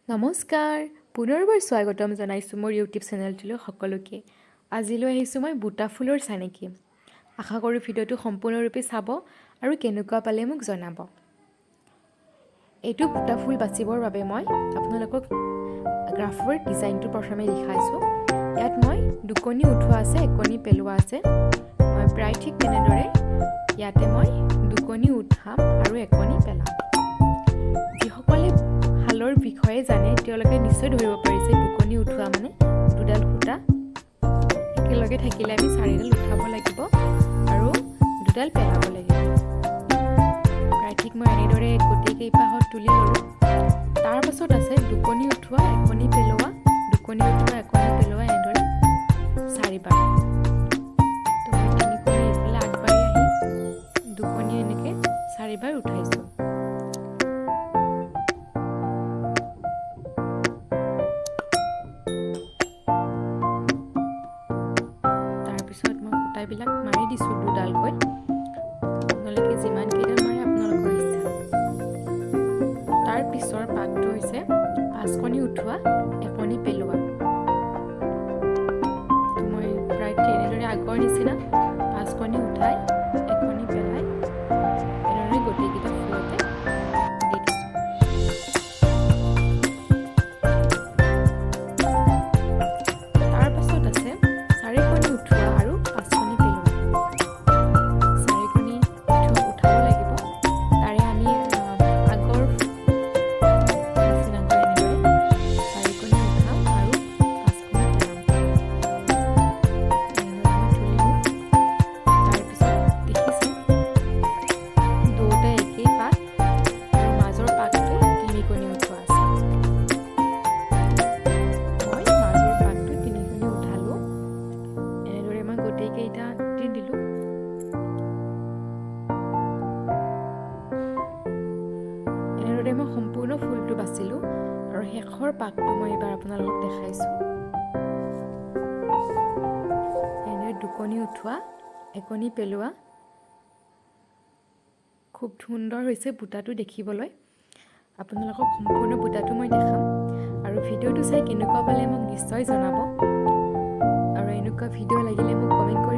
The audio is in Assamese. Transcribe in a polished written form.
নমস্কাৰ, পুনৰবাৰ স্বাগতম জনাইছোঁ মোৰ ইউটিউব চেনেলটোলৈ সকলোকে। আজিলৈ আহিছোঁ মই বুটা ফুলৰ চানেকি। আশা কৰোঁ ভিডিঅ'টো সম্পূৰ্ণৰূপে চাব আৰু কেনেকুৱা পালে মোক জনাব। এইটো বুটা ফুল বাচিবৰ বাবে মই আপোনালোকক গ্ৰাফৰ ডিজাইনটো প্ৰথমে দেখাইছোঁ। ইয়াত মই দুকণি উঠোৱা আছে, একণি পেলোৱা আছে। মই প্ৰায় ঠিক তেনেদৰে ইয়াতে মই দুকণি উঠাম আৰু একণি পেলাম। যিসকলে শালৰ বিষয়ে জানে, তেওঁলোকে নিশ্চয় ধৰিব পাৰিছে, দুকণি উঠোৱা মানে দুডাল সূতা একেলগে থাকিলে আমি চাৰিডাল উঠাব লাগিব আৰু দুডাল পেলাব লাগিব। প্ৰায় ঠিক মই এনেদৰে গোটেইকেইপাহত তুলি ল'লোঁ। তাৰ পাছত আছে দুকণি উঠোৱা, একণি পেলোৱা, দুকণি উঠোৱা, একণি পেলোৱা, এনেদৰে চাৰিবাৰ। তো মই তিনিকণি এইফালে আগবাঢ়ি আহি দুকণি এনেকৈ চাৰিবাৰ উঠাইছোঁ। তাৰপিছত মই সূতাবিলাক মাৰি দিছোঁ দুডালকৈ। আপোনালোকে যিমান কেইডাল মাৰে আপোনালোকৰ ইচ্ছা। তাৰ পিছৰ পাকটো হৈছে পাঁচকণি উঠোৱা, একণি পেলোৱা। তো মই প্ৰায় তেনেদৰে আগৰ নিচিনা পাঁচকণি উঠাই, একণি পেলাই এনেদৰে গোটেইকেইটা ফুলতে দি দিছোঁ। তাৰ পাছত আছে চাৰিকণি উঠোৱা আৰু পাঁচকণি পেলোৱা। চাৰিকণি উঠাব লাগিব, তাৰে আমি আগৰ নিচিনাকৈ এনেদৰে চাৰিকণি উঠাম আৰু পাঁচকণি পেলাম। এনেদৰে মই তুলিলোঁ। তাৰপিছত দেখিছে, দুয়োটা একেই পাত আৰু মাজৰ পাতটো তিনিকণি উঠোৱা আছে। মই মাজৰ পাতটো তিনিকণি উঠালোঁ। এনেদৰে মই গোটেইকেইটা দি দিলোঁ। এনেদৰে মই সম্পূৰ্ণ ফুলটো বাচিলোঁ আৰু শেষৰ পাকটো মই এইবাৰ আপোনালোকক দেখাইছোঁ। এনেদৰে দুকণি উঠোৱা, একণি পেলোৱা। খুব সুন্দৰ হৈছে বুটাটো দেখিবলৈ। আপোনালোকক সম্পূৰ্ণ বুটাটো মই দেখাম আৰু ভিডিঅ'টো চাই কেনেকুৱা পালে মোক নিশ্চয় জনাব আৰু এনেকুৱা ভিডিঅ' লাগিলে মোক কমেণ্ট কৰি